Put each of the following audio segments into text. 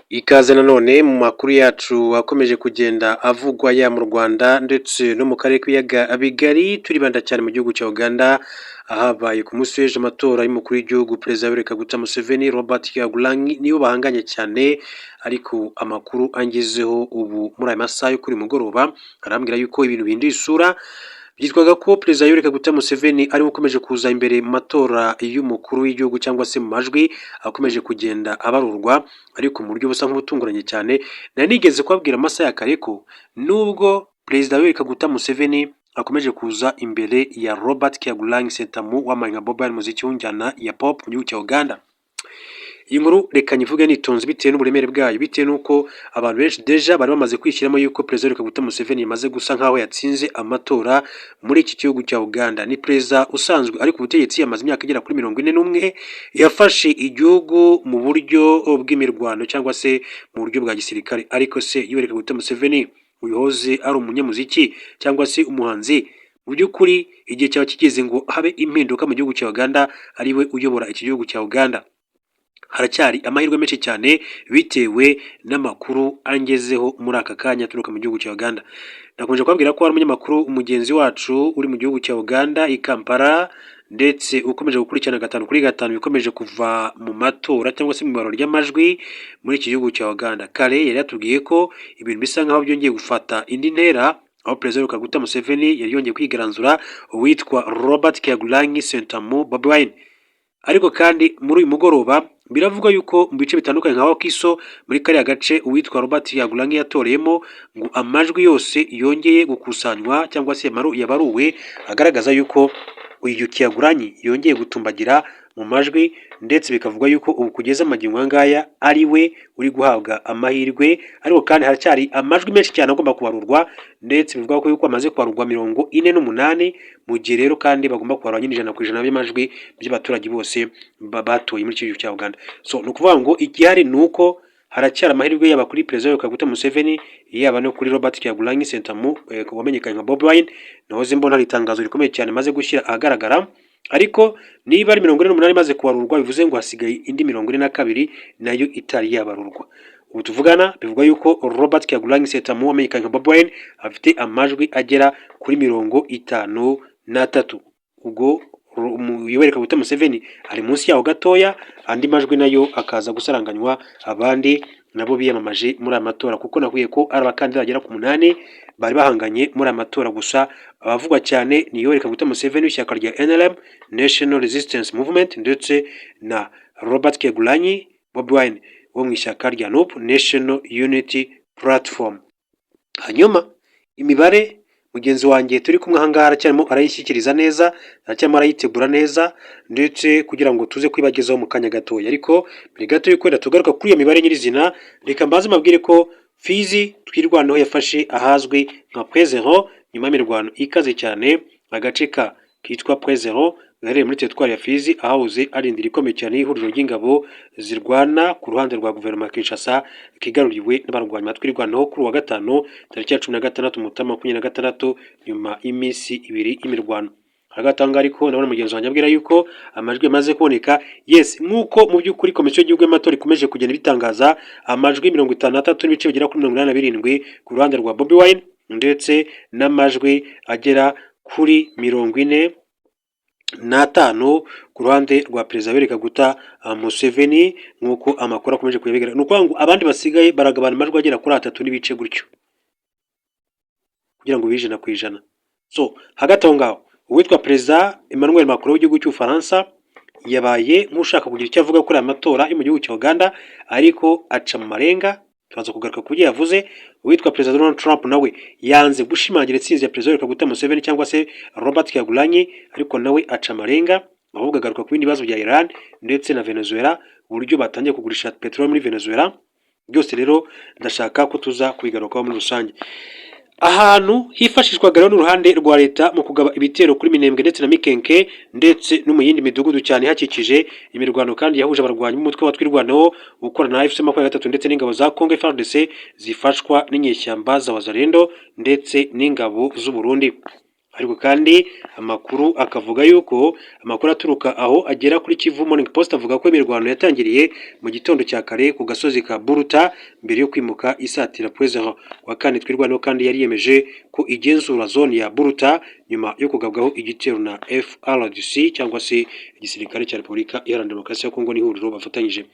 Ikaze nanone mu makuru yacu akomeje kugenda avugwa ya mu Rwanda ndetse no mu karere k'ibiyaga bigari. Turibanda cyane mu gihugu cya Uganda, ahabaye ku munsi w'ejo amatora y'umukuru w'igihugu, Perezida Yoweri Kaguta Museveni, Robert Kyagulanyi nibo bahanganye cyane. Ariko amakuru angezeho ubu muri aya masaha yo kuri mugoroba arambwira yuko ibintu bihinduye isura. Byitwaga ko Perezida Yoweri Kaguta Museveni ariwe ukomeje kuza imbere mu matora y'umukuru w'igihugu cyangwa se mu majwi akomeje kugenda abarurwa, ariko mu buryo busa nk'ubutunguranye cyane, nari nigeze kubabwira amasaha ya kare ko nubwo Perezida Yoweri Kaguta Museveni akomeje kuza imbere ya Robert Kyagulanyi Ssentamu wamamaye nka Bobi Wine, muziki w'injyana ya pop mu gihugu cya Uganda. Iyi nkuru reka nyivuge nitonze bitewe n'uburemere bwayo, bitewe n'uko abantu benshi déjà bari bamaze kwishyiramo yuko Perezida Yoweri Kaguta Museveni yamaze gusa nk'aho yatsinze amatora muri iki gihugu cya Uganda. Ni perezida usanzwe ari ku butegetsi, yamaze imyaka igera kuri 41, yafashe igihugu mu buryo bw'imirwano cyangwa se mu buryo bwa gisirikare. Ariko se Yoweri Kaguta Museveni uyohoze ari umunyamuziki cyangwa se umuhanzi, mu by'ukuri igihe cyaba kigeze ngo habe impinduka mu gihugu cya Uganda, ariwe uyobora iki gihugu cya Uganda? Haracyari amahirwe menshi cyane bitewe n'amakuru angezeho muri aka kanya aturuka mu gihugu cya Uganda. Nakomeje kubabwira ko hari umunyamakuru mugenzi wacu uri mu gihugu cya Uganda i Kampala, ndetse ukomeje gukurikirana gatanu kuri gatanu bikomeje kuva mu matora cyangwa se mu ibarura ry'amajwi muri iki gihugu cya Uganda. Kare yari yatubwiye ko ibintu bisa nkaho byongeye gufata indi ntera, aho Perezida Yoweri Kaguta Museveni yari yongeye kwigaranzura uwitwa Robert Kyagulanyi Ssentamu, Bobi Wine. Ariko kandi muri uyu mugoroba biravugwa yuko mu bice bitandukanye nka Wakiso, muri kariya gace uwitwa Robert Kyagulanyi yatoreyemo, ngo amajwi yose yongeye gukusanywa cyangwa se yabaruwe agaragaza yuko uyu Kyagulanyi yongeye gutumbagira mu majwi, ndetse bikavugwa yuko ubu kugeza magingo aya ngaya ari we uri guhabwa amahirwe. Ariko kandi haracyari amajwi menshi cyane agomba kubarurwa, ndetse bivugwa ko yuko amaze kubarurwa 48, mu gihe rero kandi bagomba kubarura nyine 100% by'amajwi by'abaturage bose batoye muri iki gihugu cya Uganda. So ni ukuvuga ngo igihari ni uko haracyari amahirwe yaba kuri Perezida Yoweri Kaguta Museveni, yaba no kuri Robert Kyagulanyi Ssentamu wamenyekanye nka Bobi Wine. Nahoze mbona hari itangazo rikomeye cyane maze gushyira ahagaragara, ariko niba ari 48 imaze kubarurwa, bivuze ngo hasigaye indi 42 nayo itari yabarurwa. Ubu tuvugana bivugwa yuko Robert Kyagulanyi Ssentamu wamenyekanye nka Bobi Wine afite amajwi agera kuri 53, ubwo Yoweri Kaguta Museveni ari munsi yaho gatoya, andi majwi nayo akaza gusaranganywa abandi nabo biyamamaje muri aya matora, kuko nakwiye ko ari abakandida bagera ku munani bari bahanganye muri aya matora. Gusa abavugwa cyane ni Yoweri Kaguta Museveni w'ishyaka rya NRM, National Resistance Movement, ndetse na Robert Kyagulanyi, Bobi Wine, wo mu ishyaka rya NUP, National Unity Platform. Hanyuma imibare mugenzi wanjye turi kumwe aha ngaha aracyarimo arayishyikiriza neza, aracyarimo arayitegura neza, ndetse kugira ngo tuze kwibagezaho mu kanya gatoya. Ariko mbere gato y'uko wenda tugaruka kuri iyo mibare nyirizina, reka mbanze mbabwire ko Fizi Twirwaneho yafashe ahazwi nka Point Zéro nyuma y'imirwano ikaze cyane. Agace ka kitwa Point Zéro gaherereye muri teritwari ya Fizi, ahahoze ari indiri ikomeye cyane y'ihuriro ry'ingabo zirwana ku ruhande rwa guverinoma ya Kinshasa, kigaruriwe n'abarwanyi ba Twirwaneho kuri uwa gatanu tariki ya 16 Mutarama 26, nyuma y'iminsi 2 y'imirwano. Hagati aho ngaho ariko ndabona mugenzi wanjye abwira yuko amajwi yamaze kuboneka. Yes, nk'uko mu by'ukuri Komisiyo y'igihugu y'amatora ikomeje kugenda ibitangaza, amajwi 53 n'ibice bigera kuri 87 ku ruhande rwa Bobi Wine, ndetse n'amajwi agera kuri 45 ku ruhande rwa Perezida Yoweri Kaguta Museveni, nk'uko amakuru akomeje kubigaragaza. Ni ukuvuga ngo abandi basigaye baragabana amajwi agera kuri atatu n'ibice gutyo kugira ngo bibe 100%. So hagati aho ngaho uwitwa Perezida Emmanuel Macron w'igihugu cy'Ubufaransa yabaye nk'ushaka kugira icyo avuga kuri aya matora yo mu gihugu cya Uganda, ariko aca mu marenga, turaza kugaruka ku byo yavuze. Uwitwa Perezida Donald Trump nawe yanze gushimangira intsinzi ya Perezida Yoweri Kaguta Museveni cyangwa se Robert Kyagulanyi, ariko nawe aca amarenga, ahubwo agaruka ku bindi bibazo bya Iran ndetse na Venezuela, uburyo batangiye kugurisha peteroli muri Venezuela. Byose rero ndashaka ko tuza kubigarukaho muri rusange. Ahantu hifashishwaga rero n'uruhande rwa leta mu kugaba ibitero kuri Minembwe ndetse na Mikenke ndetse no mu yindi midugudu cyane ihakikije. Imirwano kandi yahuje abarwanyi b'umutwe wa Twirwaneho ukorana na AFC 23 ndetse n'ingabo za Congo FARDC zifashwa n'inyeshyamba za Wazalendo ndetse n'ingabo z'u Burundi. Ariko kandi amakuru akavuga yuko amakuru aturuka aho agera kuri Kivu Morning Post avuga ko imirwano yatangiriye mu gitondo cya kare ku gasozi ka Buruta mbere yo kwimuka isatira Pwezero. Wa kane Twirwaneho kandi yari yemeje ko igenzura zone ya Buruta nyuma yo kugabwaho igitero na FARDC cyangwa se igisirikare cya Repubulika Iharanira Demokarasi ya Kongo n'ihuriro bafatanyije.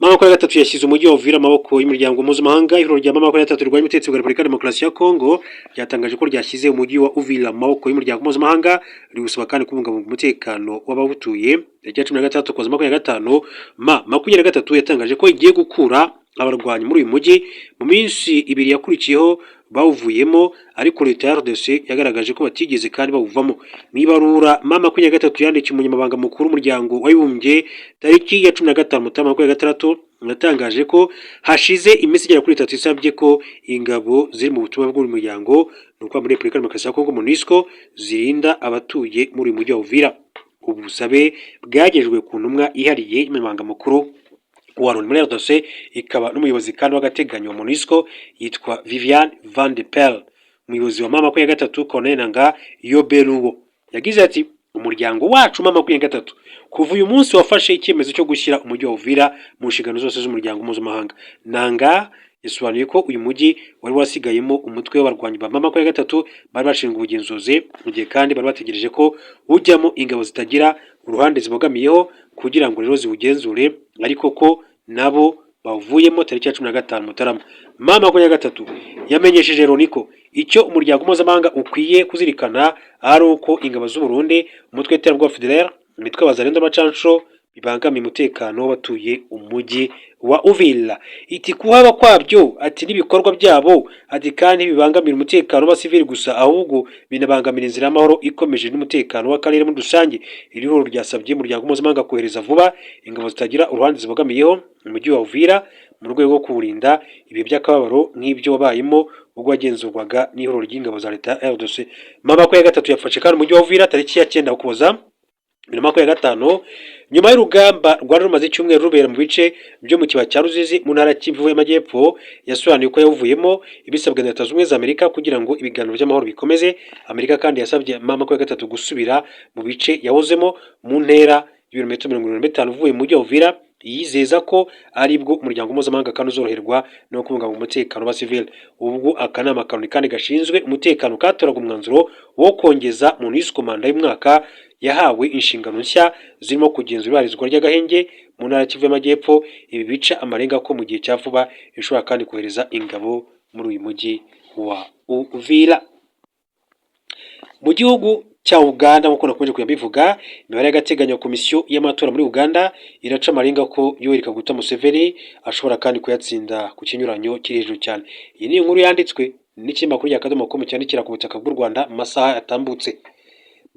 M23 yashyize umujyi wa Uvira amaboko y'umuryango mpuzamahanga. Ihuriro rya M23 rirwanya ubutegetsi bwa Repubulika Demokarasi ya Kongo ryatangaje ko ryashyize umujyi wa Uvira mu maboko y'umuryango mpuzamahanga, riwusaba kandi kubungabunga umutekano w'abawutuye. Tariki ya 16 Ukuboza 25, M23 yatangaje ko igiye gukura abarwanyi muri uyu mujyi. Mu minsi 2 yakurikiyeho bawuvuyemo, ariko leta ya RDC yagaragaje ko batigeze kandi bawuvamo. Mu ibarura M23 yandikiye umunyamabanga mukuru w'umuryango w'abibumbye tariki ya 15 Mutarama 2026, yatangaje ko hashize iminsi igera kuri 3 isabye ko ingabo ziri mu butumwa bw'uyu muryango, ni ukuvuga muri Repubulika Demokarasi ya Kongo, MONUSCO, zirinda abatuye muri uyu mujyi wa Uvira. Ubu busabe bwagejejwe ku ntumwa ihariye y'umunyamabanga mukuru wa Loni muri RDC, ikaba n'umuyobozi kandi w'agateganyo wa MONUSCO, yitwa Vivian Van de Perre. Umuyobozi wa M23, Corneille Nangaa Yobeluo, yagize ati: "Umuryango wacu M23 kuva uyu munsi wafashe icyemezo cyo gushyira umujyi wa Uvira mu nshingano zose z'umuryango mpuzamahanga." Nangaa yasobanuye ko uyu mujyi wari wasigayemo umutwe w'abarwanyi ba M23 bari bashinzwe ubugenzuzi, mu gihe kandi bari bategereje ko ujyamo ingabo zitagira uruhande zibogamiyeho kugira ngo rero ziwugenzure, ariko ko nabo bawuvuyemo tariki ya 15 Mutarama. M23 yamenyesheje Loni ko icyo umuryango mpuzamahanga ukwiye kuzirikana ari uko ingabo z'u Burundi, umutwe w'iterabwoba FDLR, imitwe y'Abazalendo n'abacanshuro bibangamiye umutekano w'abatuye umujyi wa Uvira. Iti kuhaba kwabyo, ati n'ibikorwa byabo, ati kandi bibangamira umutekano w'abasivili gusa, ahubwo binabangamira inzira y'amahoro ikomeje n'umutekano w'akarere muri rusange. Iri huriro ryasabye umuryango mpuzamahanga kohereza vuba ingabo zitagira uruhande zibogamiyeho mu mujyi wa Uvira mu rwego rwo kuwurinda ibihe by'akababaro nk'ibyo wabayemo ubwo wagenzurwaga n'ihuriro ry'ingabo za leta ya RDC. M23 yafashe kandi umujyi wa Uvira tariki ya 9 Ukuboza 2025, nyuma y'urugamba rwari rumaze icyumweru rubera mu bice byo mu kibaya cya Ruzizi mu ntara ya Kivu y'Amajyepfo. Yasobanuye ko yawuvuyemo ibisabwa na Leta Zunze Ubumwe za Amerika kugira ngo ibiganiro by'amahoro bikomeze. Amerika kandi yasabye M23 gusubira mu bice yahozemo mu ntera y'ibirometero 75 uvuye mu mujyi wa Uvira, yizeza ko aribwo umuryango mpuzamahanga kandi uzoroherwa no kubungabunga umutekano w'abasivili. Ubwo akanama ka Loni kandi gashinzwe umutekano katoraga umwanzuro wo kongeza MONUSCO manda y'umwaka, yahawe inshingano nshya zirimo kugenzura ibarizwa ry'agahenge mu ntara ya Kivu y'Amajyepfo. Ibi bica amarenga ko mu gihe cya vuba ishobora kandi kohereza ingabo muri uyu mujyi wa Uvira. Mu gihugu cya Uganda, nk'uko nakomeje kujya mbivuga, imibare y'agateganyo ya komisiyo y'amatora muri Uganda iraca amarenga ko Yoweri Kaguta Museveni ashobora kandi kuyatsinda ku kinyuranyo kiri hejuru cyane. Iyi ni inkuru yanditswe n'ikinyamakuru cya Akadomo com cyandikira ku butaka bw'u Rwanda mu masaha yatambutse.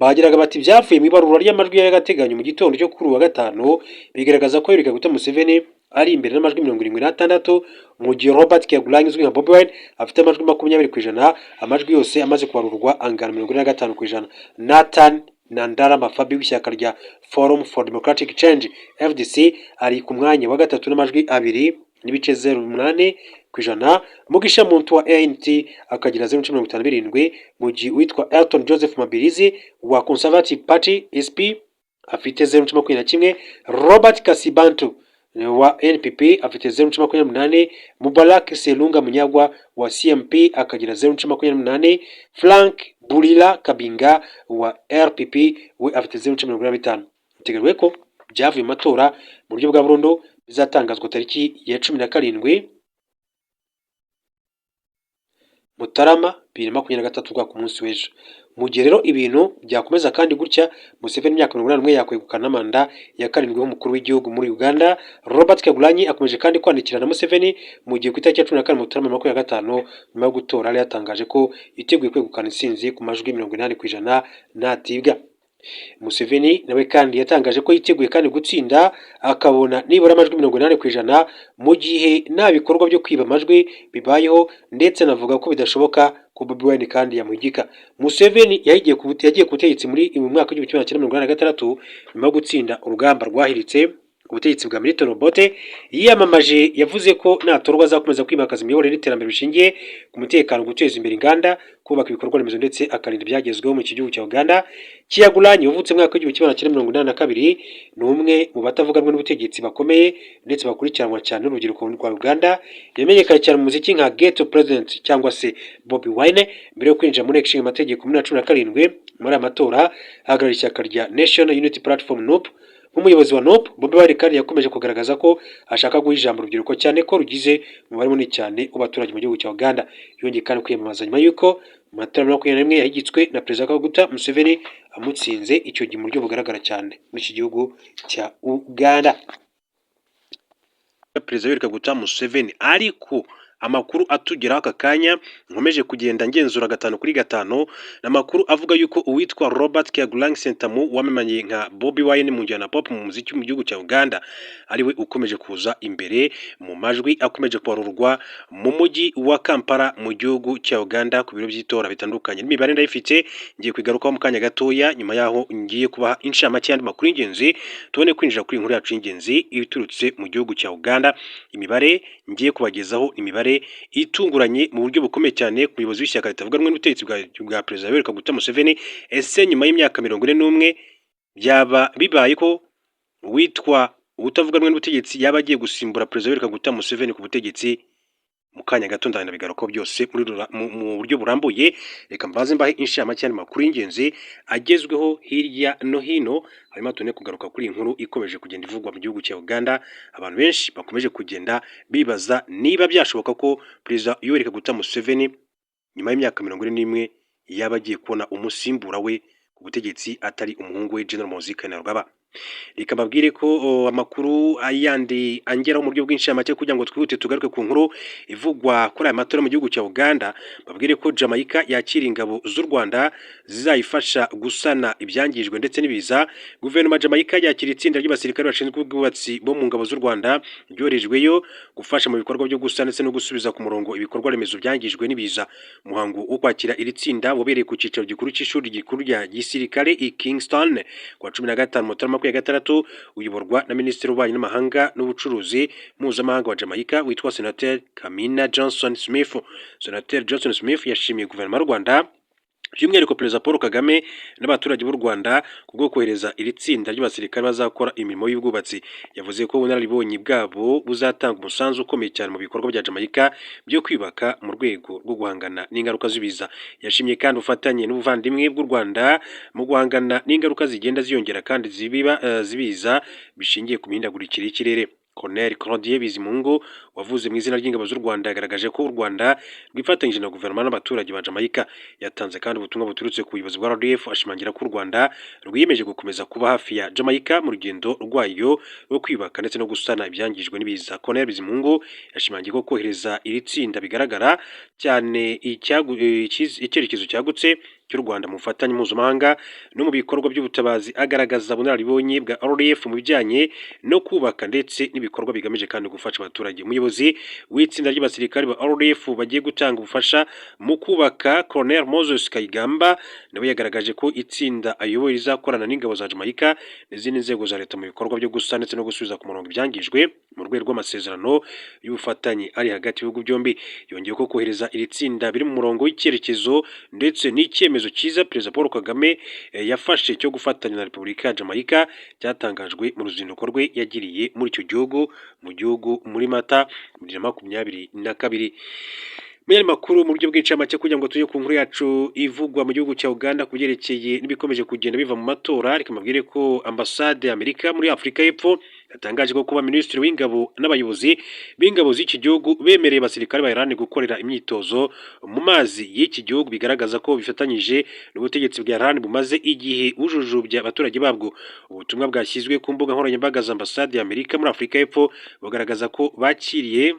Bagiraga bati: "Ibyavuye mu ibarura ry'amajwi y'agateganyo mu gitondo cyo kuri uyu wa gatanu bigaragaza ko Yoweri Kaguta Museveni ari imbere n'amajwi 76, mu gihe Robert Kyagulanyi uzwi nka Bobi Wine afite amajwi 20%. Amajwi yose amaze kubarurwa angana 45%. Nathan Nandala Mafabi w'ishyaka rya Forum for Democratic Change, FDC, ari ku mwanya wa gatatu n'amajwi 2.08%. Mugisha Muntu wa ANT akagira 0.57, mu gihe uwitwa Elton Joseph Mabirizi wa Conservative Party, SP, afite 0.21. Robert Kasibantu wa NPP afite 0.28. Mubarak Selunga Munyagwa wa CMP akagira 0.28. Frank Bulira Kabinga wa RPP we afite 0.45. Biteganyijwe ko byavuye mu matora mu buryo bwa burundu bizatangazwa tariki ya 17 Mutarama 2023, ku munsi w'ejo. Mu gihe rero ibintu byakomeza kandi gutya, Museveni imyaka 81 yakwegukana manda ya karindwi nk'umukuru w'igihugu muri Uganda. Robert Kyagulanyi akomeje kandi kwandikira na Museveni, mu gihe ku itariki ya 14 Mutarama 2025, nyuma yo gutora, yari yatangaje ko yiteguye kwegukana intsinzi ku majwi 80% natibwa. Museveni nawe kandi yatangaje ko yiteguye kandi gutsinda akabona nibura amajwi 80% mu gihe nta bikorwa byo kwiba amajwi bibayeho, ndetse anavuga ko bidashoboka ko Bobi Wine kandi yamuhigika. Museveni yagiye ku butegetsi muri mu mwaka w'1986 nyuma yo gutsinda urugamba rwahiritse Ubutegetsi bwa Milton Obote. Yiyamamaje yavuze ko natorwa azakomeza kwimakaza imiyoborere n'iterambere bishingiye ku mutekano, guteza imbere inganda, kubaka ibikorwa remezo ndetse akarinda ibyagezweho mu iki gihugu cya Uganda. Kyagulanyi wavutse mu mwaka w'1982 ni umwe mu batavuga rumwe n'ubutegetsi bakomeye ndetse bakurikiranwa cyane n'urubyiruko rwa Uganda. Yamenyekanye cyane mu muziki nka Ghetto President cyangwa se Bobi Wine mbere yo kwinjira mu nteko ishinga amategeko muri 2017. Muri aya matora ahagarariye ishyaka rya National Unity Platform, NUP. Nk'umuyobozi wa NUP, Bobi Wine kandi yakomeje kugaragaza ko ashaka guha ijambo urubyiruko, cyane ko rugize umubare munini cyane w'abaturage mu gihugu cya Uganda. Yongeye kandi kwiyamamaza nyuma y'uko mu matora 21 yahigitswe na Perezida Kaguta Museveni, amutsinze icyo gihe mu buryo bugaragara cyane muri iki gihugu cya Uganda. Perezida Yoweri Kaguta Museveni, ariko amakuru atugeraho aka kanya nkomeje kugenda ngenzura gatanu kuri gatanu, ni amakuru avuga yuko uwitwa Robert Kyagulanyi Ssentamu wamamaye nka Bobi Wine mu njyana pop mu muziki mu gihugu cya Uganda, ariwe ukomeje kuza imbere mu majwi akomeje kubarurwa mu mujyi wa Kampala mu gihugu cya Uganda ku biro by'itora bitandukanye. N'imibare ndayifite, ngiye kuyigarukaho mu kanya gatoya nyuma yaho ngiye kubaha inshamake y'andi makuru y'ingenzi, tubone kwinjira kuri inkuru yacu y'ingenzi iturutse mu gihugu cya Uganda. Imibare ngiye kubagezaho, imibare itunguranye mu buryo bukomeye cyane ku muyobozi w'ishyaka ritavuga rumwe n'ubutegetsi bwa Perezida Yoweri Kaguta Museveni. Ese nyuma y'imyaka 41 byaba bibaye ko uwitwa utavuga rumwe n'ubutegetsi yaba agiye gusimbura Perezida Yoweri Kaguta Museveni ku butegetsi? Mu kanya gato ndabigarukaho byose mu buryo burambuye. Reka mbanze mbahe inshamake y'andi makuru y'ingenzi agezweho hirya no hino, hanyuma tubone kugaruka kuri iyi nkuru ikomeje kugenda ivugwa mu gihugu cya Uganda. Abantu benshi bakomeje kugenda bibaza niba byashoboka ko Perezida Yoweri Kaguta Museveni nyuma y'imyaka 41 yaba agiye kubona umusimbura we ku butegetsi atari umuhungu we General Muhoozi Kainerugaba. Reka mbabwire ko amakuru yandi angeraho mu buryo bw'inshamake, kugira ngo twihute tugaruke ku nkuru ivugwa kuri aya matora mu gihugu cya Uganda, mbabwire ko Jamaica yakira ingabo z'u Rwanda zizayifasha gusana ibyangijwe ndetse n'ibiza. Guverinoma ya Jamaica yakira itsinda ry'abasirikare bashinzwe ubwubatsi bo mu ngabo z'u Rwanda ryoherejweyo gufasha mu bikorwa byo gusana ndetse no gusubiza ku murongo ibikorwa remezo byangijwe n'ibiza. Umuhango wo kwakira iri tsinda wabereye ku cyicaro gikuru cy'ishuri gikuru rya gisirikare i Kingston ku wa 15 Mutarama 26, uyoborwa na Minisitiri w'Ububanyi n'Amahanga n'Ubucuruzi Mpuzamahanga wa Jamaica witwa Senator Kamina Johnson Smith. Senator Johnson Smith yashimiye Guverinoma y'u Rwanda, by'umwihariko Perezida Paul Kagame n'abaturage b'u Rwanda, kubwo kohereza iri tsinda ry'abasirikare bazakora imirimo y'ubwubatsi. Yavuze ko ubunararibonye bwabo buzatanga umusanzu ukomeye cyane mu bikorwa bya Jamaica byo kwiyubaka mu rwego rwo guhangana n'ingaruka z'ibiza. Yashimye kandi ubufatanye n'ubuvandimwe bw'u Rwanda mu guhangana n'ingaruka zigenda ziyongera kandi zibiba z'ibiza bishingiye ku mihindagurikire y'ikirere. Colonel Claudien Bizimungu wavuze mu izina ry'ingabo z'u Rwanda yagaragaje ko u Rwanda rwifatanyije na guverinoma n'abaturage ba Jamaica. Yatanze kandi ubutumwa buturutse ku buyobozi bwa RDF, ashimangira ko u Rwanda rwiyemeje gukomeza kuba hafi ya Jamaica mu rugendo rwayo rwo kwiyubaka ndetse no gusana ibyangijwe n'ibiza. Colonel Bizimungu yashimangiye ko kohereza iri tsinda bigaragara cyane icyerekezo cyagutse cy'u Rwanda mu bufatanye mpuzamahanga no mu bikorwa by'ubutabazi, agaragaza ubunararibonye bwa RDF mu bijyanye no kubaka ndetse n'ibikorwa bigamije kandi gufasha abaturage. Umuyobozi w'itsinda ry'abasirikare ba RDF bagiye gutanga ubufasha mu kubaka, Colonel Moses Kayigamba, nawe yagaragaje ko itsinda ayoboye rizakorana n'ingabo za Jamaica n'izindi nzego za leta mu bikorwa byo gusana ndetse no gusubiza ku murongo ibyangijwe mu rwego rw'amasezerano y'ubufatanye ari hagati y'ibihugu byombi. Yongeye ko kohereza iri tsinda biri mu murongo w'icyerekezo ndetse n'icyemezo cyiza Perezida Paul Kagame yafashe cyo gufatanya na Repubulika ya Jamaica, cyatangajwe mu ruzinduko rwe yagiriye muri icyo gihugu mu gihugu muri Mata 2022. Mu yandi makuru mu buryo bw'incamake, kugira ngo tujye ku nkuru yacu ivugwa mu gihugu cya Uganda ku byerekeye n'ibikomeje kugenda biva mu matora, reka mbabwire ko ambasade y'Amerika muri Afurika y'Epfo yatangaje ko kuba Minisitiri w'Ingabo n'abayobozi b'ingabo z'iki gihugu bemereye abasirikare ba Iran gukorera imyitozo mu mazi y'iki gihugu bigaragaza ko bifatanyije n'ubutegetsi bwa Iran bumaze igihe bujujubya abaturage babwo. Ubutumwa bwashyizwe ku mbuga nkoranyambaga za ambasade y'Amerika muri Afurika y'Epfo bugaragaza ko bakiriye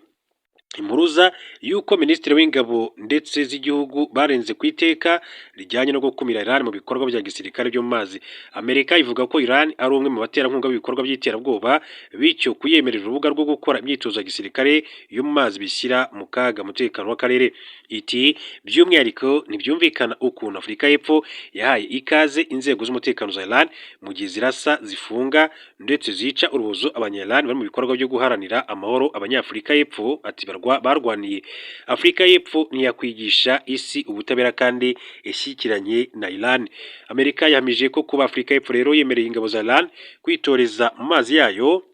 Impuruza y'uko minisitiri w'ingabo ndetse z'igihugu barenze ku iteka rijyanye no gukumira Iran mu bikorwa bya gisirikare byo mu mazi. Amerika ivuga ko Iran ari umwe mu baterankunga b'ibikorwa by'iterabwoba, bityo kuyemerera urubuga rwo gukora imyitozo ya gisirikare yo mu mazi bishyira mu kaga umutekano w'akarere. Iti by'umwihariko ntibyumvikana ukuntu Afurika y'Epfo yahaye ikaze inzego z'umutekano za Iran mu gihe zirasa, zifunga ndetse zica urubozo abanya-Iran bari mu bikorwa byo guharanira amahoro. Abanyafurika y'Epfo, ati, barwaniye Afurika y'Epfo ntiyakwigisha isi ubutabera kandi ishyikiranye na Iran. Amerika yahamije ko kuba Afurika y'Epfo rero yemereye ingabo za Iran kwitoreza mu mazi yayo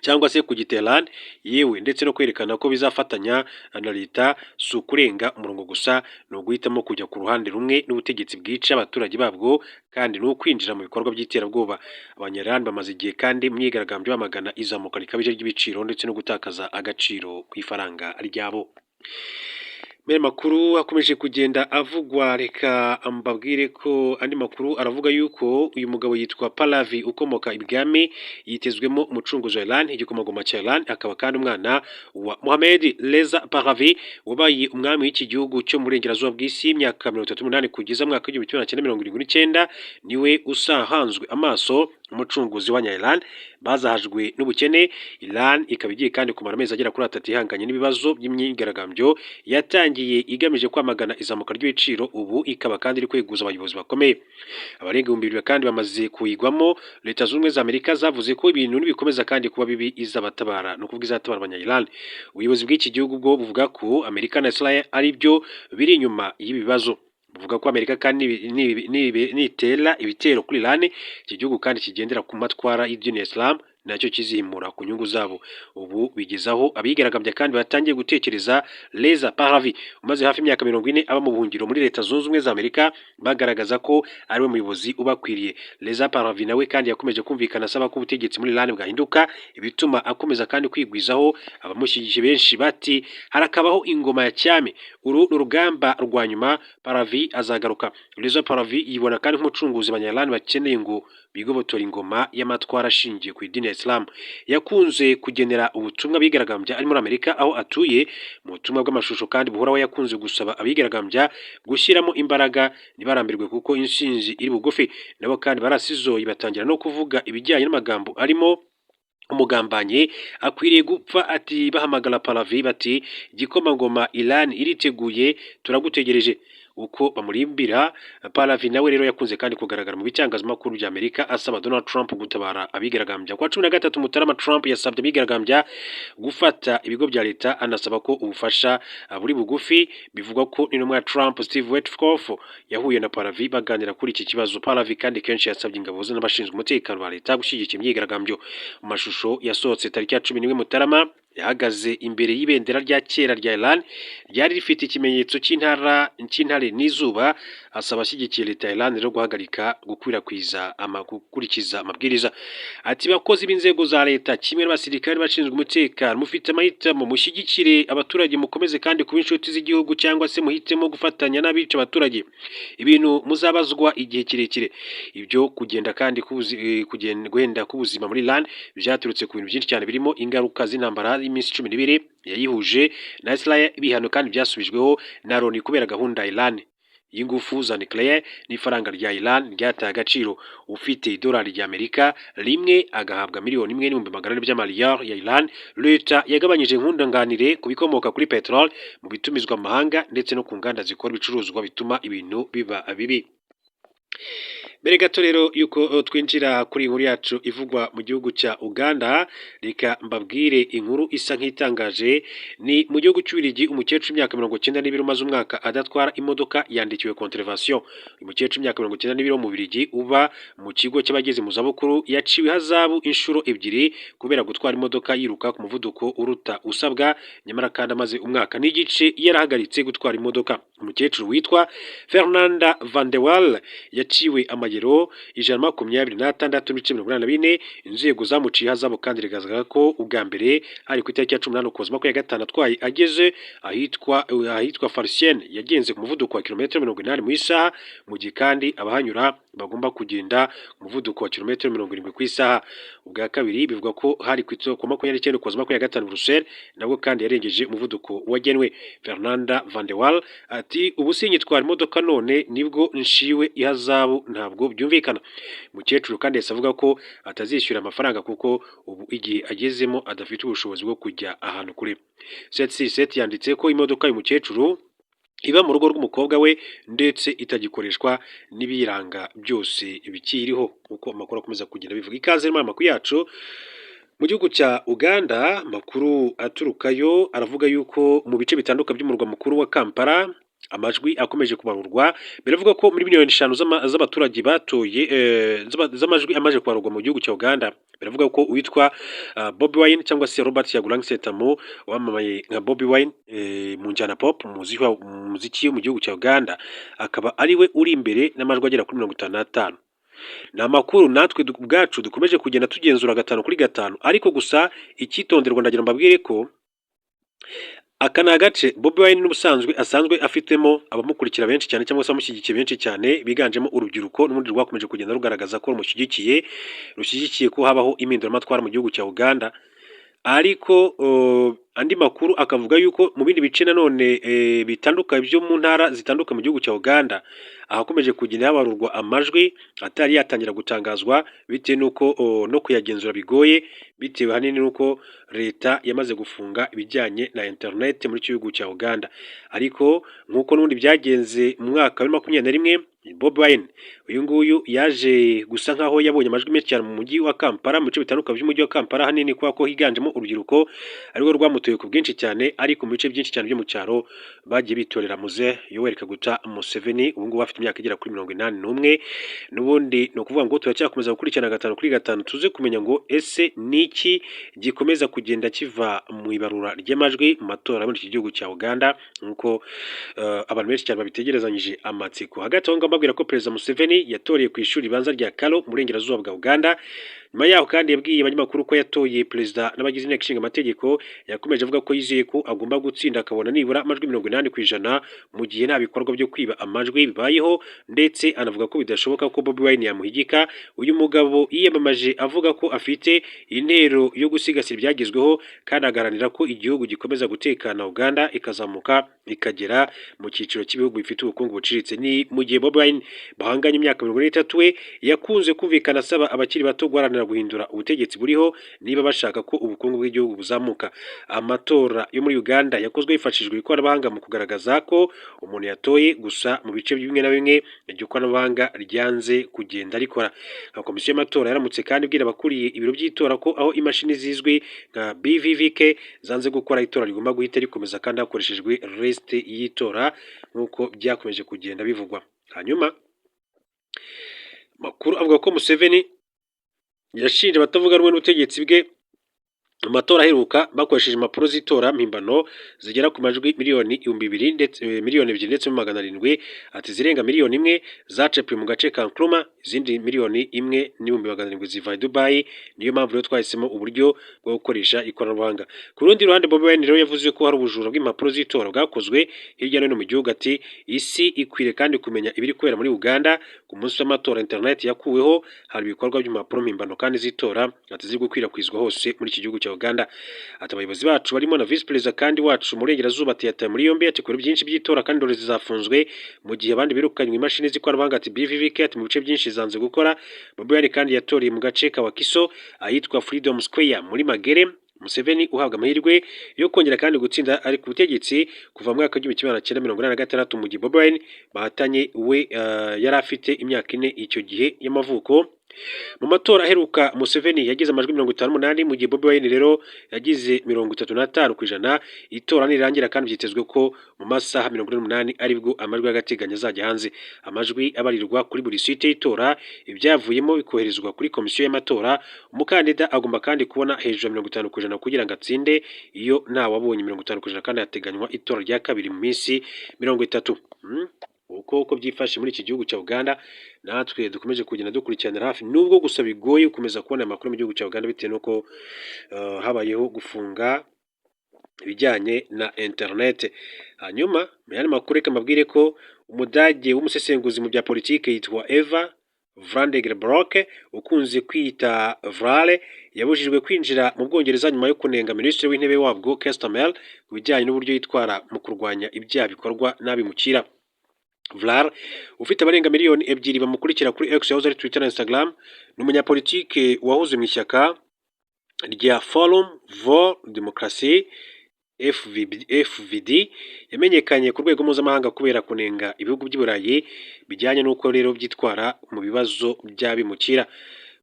cyangwa se ku Iran, yewe ndetse no kwerekana ko bizafatanya na leta, si ukurenga umurongo gusa, ni uguhitamo kujya ku ruhande rumwe n'ubutegetsi bwica abaturage babwo, kandi ni ukwinjira mu bikorwa by'iterabwoba. Abanya-Iran bamaze igihe kandi mu myigaragambyo bamagana izamuka rikabije ry'ibiciro ndetse no gutakaza agaciro kw'ifaranga ryabo. Muri makuru akomeje kugenda avugwa, reka mbabwire ko andi makuru aravuga yuko uyu mugabo yitwa Pahlavi, ukomoka ibwami, yitezwemo umucunguzi wa Iran, igikomangoma cya Iran, akaba kandi umwana wa Mohamed Reza Pahlavi wabaye umwami w'iki gihugu cyo mu burengerazuba bw'isi imyaka 38 kugeza mwaka w'1979. Niwe usahanzwe amaso umucunguzi wa Iran bazahajwe n'ubukene. Iran ikaba igiye kandi kumara amezi agera kuri 3 ihanganye n'ibibazo by'imyigaragambyo yatangiye igamije kwamagana izamuka ry'ibiciro, ubu ikaba kandi iri kweguza abayobozi bakomeye. Abarenga 2000 kandi bamaze kuyigwamo. Leta Zunze Ubumwe za Amerika zavuze ko ibintu nibikomeza kandi kuba bibi izabatabara, ni ukuvuga izatabara abanya-Iran. Ubuyobozi bw'iki gihugu bwo buvuga ko Amerika na Israel ari byo biri inyuma y'ibi bibazo. Buvuga ko Amerika kandi nitera ibitero kuri Iran, iki gihugu kandi kigendera ku matwara y'idini ya Islam nacyo kizihimura ku nyungu zabo. Ubu bigezaho abigaragambya kandi batangiye gutekereza Reza Pahlavi, umaze hafi imyaka 40 aba mu buhungiro muri Leta Zunze Ubumwe za Amerika, bagaragaza ko ari we muyobozi ubakwiriye. Reza Pahlavi nawe kandi yakomeje kumvikana asaba ko ubutegetsi muri Iran bwahinduka, ibituma akomeza kandi kwigwizaho abamushyigikiye benshi. Bati harakabaho ingoma ya cyami, uru ni urugamba rwa nyuma, Pahlavi azagaruka. Reza Pahlavi yibona kandi nk'umucunguzi abanya-Iran bakeneye ngo bigobotore ingoma y'amatwara ashingiye ku idini ya Islam. Yakunze kugenera ubutumwa abigaragambya ari muri Amerika aho atuye. Mu butumwa bw'amashusho kandi buhoraho, yakunze gusaba abigaragambya gushyiramo imbaraga ntibarambirwe kuko intsinzi iri bugufi. Nabo kandi barasizoye, batangira no kuvuga ibijyanye n'amagambo arimo umugambanyi akwiriye gupfa. Ati bahamagara Pahlavi bati igikomangoma, Iran iriteguye, turagutegereje, uko bamurimbira. Pahlavi nawe rero yakunze kandi kugaragara mu bitangazamakuru bya Amerika asaba Donald Trump gutabara abigaragambya. Kwa 13 Mutarama, Trump yasabye abigaragambya gufata ibigo bya leta, anasaba ko ubufasha buri bugufi. Bivugwa ko n'intumwa ya Trump Steve Witkoff yahuye na Pahlavi baganira kuri iki kibazo. Pahlavi kandi kenshi yasabye ingabo ze n'abashinzwe umutekano ba leta gushyigikira imyigaragambyo. Mu mashusho yasohotse tariki ya 11 Mutarama, yahagaze imbere y'ibendera rya kera rya Iran ryari rifite ikimenyetso cy'intara cy'intare n'izuba, asaba ashyigikiye leta ya Iran rero guhagarika gukwirakwiza gukurikiza amabwiriza. Ati bakozi b'inzego za leta kimwe n'abasirikare bashinzwe umutekano, mufite amahitamo: mushyigikire abaturage mukomeze kandi kuba inshuti z'igihugu, cyangwa se muhitemo gufatanya n'abica abaturage, ibintu muzabazwa igihe kirekire. Ibyo kugenda kandi guhenda k'ubuzima muri Iran byaturutse ku bintu byinshi cyane, birimo ingaruka z'intambara y'iminsi 12 yayihuje na Israel, ibihano kandi byasubijweho na Loni kubera gahunda ya Iran y'ingufu za nucléaire, n'ifaranga rya Iran ryataye agaciro. Ufite idolari rya Amerika rimwe agahabwa 1,400,000 by'amariyari ya Iran. Leta yagabanyije nkunganire ku bikomoka kuri peteroli mu bitumizwa mu mahanga ndetse no ku nganda zikora ibicuruzwa, bituma ibintu biba bibi. Mbere gato rero yuko twinjira kuri inkuru yacu ivugwa mu gihugu cya Uganda, reka mbabwire inkuru isa nk'itangaje. Ni mu gihugu cy'Ububiligi, umukecuru w'imyaka 92 umaze umwaka adatwara imodoka yandikiwe contravention. Uyu mukecuru w'imyaka 92 wo mu Bubiligi uba mu kigo cy'abageze mu zabukuru yaciwe ihazabu inshuro ebyiri kubera gutwara imodoka yiruka ku muvuduko uruta usabwa, nyamara kandi amaze umwaka n'igice yarahagaritse gutwara imodoka. Umukecuru witwa Fernanda Van de Waal yaciwe amayero 126.84. Inzego zamuciye ihazabu kandi rigaragaza ko ubwa mbere hari ku itariki ya 18 Ukuboza 25, atwaye ageze ahitwa Farciennes, yagenze ku muvuduko wa kilometero 80 mu isaha, mu gihe kandi abahanyura bagomba kugenda ku muvuduko wa kilometero 70 ku isaha. Ubwa kabiri bivugwa ko hari ku 29 Ukuboza 25 Bruxelles, nabwo kandi yarengeje umuvuduko wagenwe. Fernanda Van de Waal ati: "Ubu sinyitwara imodoka, none nibwo nshiwe ihazabu, ntabwo byumvikana." Umukecuru kandi yahise avuga ko atazishyura amafaranga kuko ubu igihe agezemo adafite ubushobozi bwo kujya ahantu kure. 767 yanditse ko imodoka y'uyu mukecuru iba mu rugo rw'umukobwa we ndetse itagikoreshwa, n'ibiyiranga byose bikiriho, nk'uko amakuru akomeza kugenda bivuga. Ikaze muri amakuru yacu mu gihugu cya Uganda. Amakuru aturukayo aravuga yuko mu bice bitandukanye by'umurwa mukuru wa Kampala amajwi akomeje kubarurwa. Biravuga ko muri miliyoni 5 z'abaturage batoye, z'amajwi amaze kubarurwa mu gihugu cya Uganda, biravuga ko uwitwa Bobi Wine cyangwa se Robert Kyagulanyi Ssentamu wamamaye nka Bobi Wine mu njyana pop, mu muziki wo mu gihugu cya Uganda, akaba ari we uri imbere n'amajwi agera kuri 55. Ni amakuru natwe ubwacu dukomeje kugenda tugenzura gatanu kuri gatanu, ariko gusa icyitonderwa, ndagira mbabwire ko aka ni agace Bobi Wine n'ubusanzwe asanzwe afitemo abamukurikira benshi cyane cyangwa se abamushyigikiye benshi cyane, biganjemo urubyiruko n'ubundi rwakomeje kugenda rugaragaza ko rumushyigikiye, rushyigikiye ko habaho impinduramatwara mu gihugu cya Uganda. Ariko andi makuru akavuga yuko mu bindi bice nanone bitandukanye byo mu ntara zitandukanye mu gihugu cya Uganda, ahakomeje kugenda habarurwa amajwi atari yatangira gutangazwa bitewe n'uko no kuyagenzura bigoye, bitewe ahanini n'uko leta yamaze gufunga ibijyanye na internet muri iki gihugu cya Uganda. Ariko nk'uko n'ubundi byagenze mu mwaka wa 21, Bobi Wine uyu nguyu yaje gusa nkaho yabonye amajwi menshi cyane mu mujyi wa Kampala, mu bice bitandukanye by'umujyi wa Kampala, ahanini kubera ko higanjemo urubyiruko arirwo rwamutoye ku bwinshi cyane. Ariko mu bice byinshi cyane byo mu cyaro bagiye bitorera Muze Yoweri Kaguta Museveni, ubu ngubu afite imyaka igera kuri 81. N'ubundi ni ukuvuga ngo turacyakomeza gukurikirana gatanu kuri gatanu, tuze kumenya ngo ese ni iki gikomeza kugenda kiva mu ibarura ry'amajwi mu matora muri iki gihugu cya Uganda, nk'uko abantu benshi cyane babitegerezanyije amatsiko. Hagati aho ngaho mbabwira ko Perezida Museveni yatoreye ku ishuri ribanza rya Karo mu burengerazuba bwa Uganda. Nyuma yaho kandi yabwiye abanyamakuru ko yatoye perezida n'abagize inteko ishinga amategeko. Yakomeje avuga ko yizeye ko agomba gutsinda akabona nibura amajwi 80% mu gihe nta bikorwa byo kwiba amajwi bibayeho, ndetse anavuga ko bidashoboka ko Bobi Wine yamuhigika. Uyu mugabo yiyamamaje avuga ko afite intero yo gusigasira ibyagezweho kandi agaharanira ko igihugu gikomeza gutekana, Uganda ikazamuka ikagera mu cyiciro cy'ibihugu bifite ubukungu buciriritse. Ni mu gihe Bobi Wine bahanganye imyaka 43 we yakunze kumvikana asaba abakiri bato guharanira guhindura ubutegetsi buriho niba bashaka ko ubukungu bw'igihugu buzamuka. Amatora yo muri Uganda yakozwe hifashishijwe ikoranabuhanga mu kugaragaza ko umuntu yatoye, gusa mu bice bimwe na bimwe iryo koranabuhanga ryanze kugenda rikora. Nka komisiyo y'amatora yaramutse kandi ibwira abakuriye ibiro by'itora ko aho imashini zizwi nka BVVK zanze gukora, itora rigomba guhita rikomeza kandi hakoreshejwe lisite y'itora, nk'uko byakomeje kugenda bivugwa. Hanyuma makuru avuga ko Museveni yashinje abatavuga rumwe n'ubutegetsi bwe mu matora aheruka bakoresheje impapuro z'itora mpimbano zigera ku majwi miliyoni 2000 ndetse miliyoni 2 ndetse na 700. Ati zirenga miliyoni 1 zacapiwe mu gace ka Nkrumah, izindi miliyoni 1 n'ibihumbi 700 ziva i Dubai. Niyo mpamvu rero twahisemo uburyo bwo gukoresha ikoranabuhanga. Ku rundi ruhande, Bobi Wine rero yavuze ko hari ubujura bw'impapuro z'itora bwakozwe hirya no hino mu gihugu. Ati isi ikwiriye kandi kumenya ibiri kubera muri Uganda. Ku munsi w'amatora internet yakuweho, hari ibikorwa by'impapuro mpimbano kandi z'itora, ati ziri gukwirakwizwa hose muri iki gihugu cya Uganda. Ati abayobozi bacu barimo na visi perezida kandi wacu mu burengerazuba, ati yatawe muri yombi, ati ku biro byinshi by'itora kandi indorerezi zafunzwe, mu gihe abandi birukanywe. Imashini z'ikoranabuhanga, ati BVVK, ati mu bice byinshi zanze gukora. Bobi Wine kandi yatoreye mu gace ka Wakiso ahitwa Freedom Square muri Magere. Museveni uhabwa amahirwe yo kongera kandi gutsinda, ari ku butegetsi kuva mu mwaka w'1986, mu gihe Bobi Wine bahatanye we yari afite imyaka 4 icyo gihe y'amavuko. Mu matora aheruka Museveni yagize amajwi 58, mu gihe Bobi Wine rero yagize 35%. Itora nirangira kandi byitezwe ko mu masaha 48 aribwo amajwi y'agateganyo azajya hanze. Amajwi abarirwa kuri buri site y'itora, ibyavuyemo bikoherezwa kuri komisiyo y'amatora. Umukandida agomba kandi kubona hejuru ya 50% kugira ngo atsinde. Iyo ntawabonye 50% kandi hateganywa itora rya kabiri mu minsi 30. Uko byifashe muri iki gihugu cya Uganda, natwe dukomeje kugenda dukurikiranira hafi, nubwo gusa bigoye gukomeza kubona amakuru mu gihugu cya Uganda bitewe n'uko habayeho gufunga ibijyanye na internet. Hanyuma mu yandi makuru, reka mbabwire ko Umudage w'umusesenguzi mu bya politiki yitwa Eva Van der Broek, ukunze kwita Vlaar, yabujijwe kwinjira mu Bwongereza nyuma yo kunenga Minisitiri w'Intebe wabwo Keir Starmer ku bijyanye n'uburyo yitwara mu kurwanya ibyaha bikorwa n'abimukira. Vlaar, ufite abarenga miliyoni 2 bamukurikira kuri X yahoze ari Twitter na Instagram, ni umunyapolitike wahoze mu ishyaka rya Forum voor Democratie FVD, yamenyekanye ku rwego mpuzamahanga kubera kunenga ibihugu by'i Burayi bijyanye n'uko rero byitwara mu bibazo by'abimukira.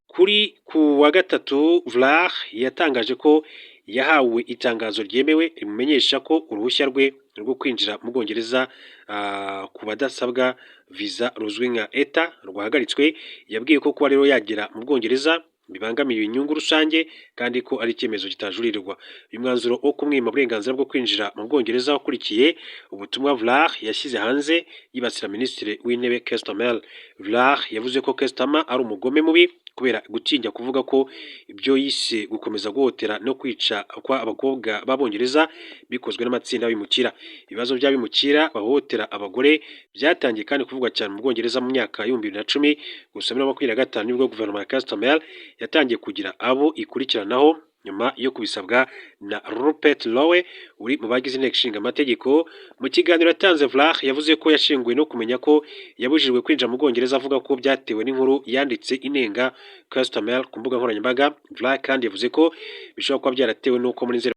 Kuri ku wa gatatu, Vlaar yatangaje ko yahawe itangazo ryemewe rimumenyesha ko uruhushya rwe rwo kwinjira mu Bwongereza ku badasabwa viza ruzwi nka ETA rwahagaritswe. Yabwiye ko kuba rero yagera mu Bwongereza bibangamiye inyungu rusange kandi ko ari icyemezo kitajurirwa. Uyu mwanzuro wo kumwima uburenganzira bwo kwinjira mu Bwongereza wakurikiye ubutumwa Vlaar yashyize hanze yibasira Minisitiri w'Intebe Keir Starmer. Vlaar yavuze ko Keir Starmer ari umugome mubi kubera gutinya kuvuga ko ibyo yise gukomeza guhohotera no kwica kwa abakobwa b'Abongereza bikozwe n'amatsinda y'abimukira. Ibibazo by'abimukira bahohotera abagore byatangiye kandi kuvugwa cyane mu Bwongereza mu myaka ya 2010, gusa muri 2025 nibwo guverinoma ya Keir Starmer yatangiye kugira abo ikurikiranaho nyuma yo kubisabwa na Rupert Lowe uri mu bagize Inteko Ishinga Amategeko. Mu kiganiro yatanze, Vlaar yavuze ko yashenguwe no kumenya ko yabujijwe kwinjira mu Bwongereza, avuga ko byatewe n'inkuru yanditse inenga Keir Starmer ku mbuga nkoranyambaga. Vlaar kandi yavuze ko bishobora kuba byaratewe n'uko muri Nzeri